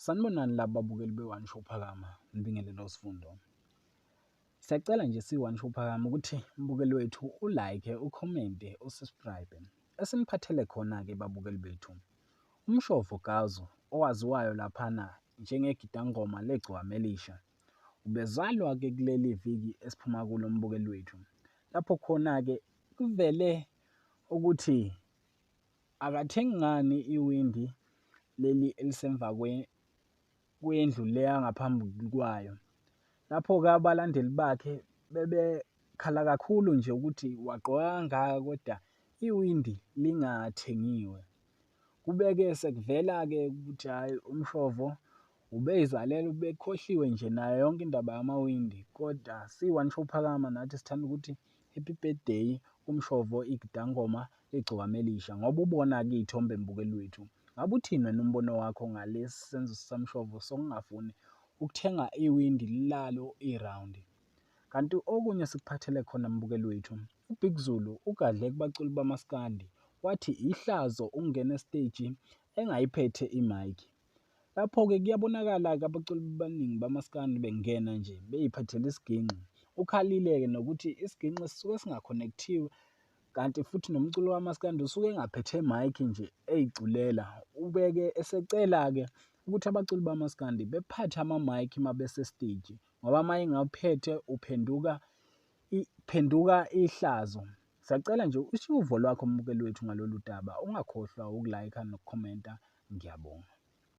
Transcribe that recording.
Sanibonani laba babukeli be-One Show Phakama, ngibingelele uSifundo. Siyacela nje siyi-One Show Phakama ukuthi mbukeli wethu u-like, ukhomente, usubscribe. Esiniphathele khona-ke babukeli bethu, uMshovo Gazu owaziwayo laphana njengegidangoma legcokama elisha. Ubezalwa-ke kuleli viki esiphuma kulo mbukeli wethu. Lapho khona-ke kuvele ukuthi akathengi ngani iwindi leli elisemva kwendlu le angaphambi kwayo. Lapho-ke abalandeli bakhe bebekhala kakhulu nje ukuthi wagqoka kangaka kodwa iwindi lingathengiwe. Kube-ke sekuvela-ke ukuthi hhayi uMshovo ubeyizalela ubekhohliwe nje nayo yonke indaba yamawindi kodwa siyi-One Show Phakama nathi sithanda ukuthi happy birthday kuMshovo igidangoma legcokama elisha ngoba ubona-ke iy'thombe mbukeli wethu. Ngabe uthini wena umbono wakho ngalesi senzo sikaMshovo sokungafuni ukuthenga iwindi lalo irawundi? Kanti okunye esikuphathele khona mbukeli wethu, uBig Zulu ugadle kubaculi bamaskandi wathi ihlazo ukungena esiteji engayiphethe imayikhi. Lapho-ke kuyabonakala-ke abaculi abaningi bamaskandi bengena nje bey'phathele isiginci. Ukhalile-ke nokuthi isiginci sisuke singakhonekthiwe kanti futhi nomculo kamaskandi usuke engaphethe mic nje ey'culela. Ubeke esecela-ke ukuthi abaculi bamaskandi bephathe ama-mic uma besesteji ngoba uma engawuphethe uphenduka phenduka ihlazo. Siyacela nje ushiye uvo lwakho mbukeli wethu ngalolu daba, ungakhohlwa uku-like nokukhomenta. Ngiyabonga.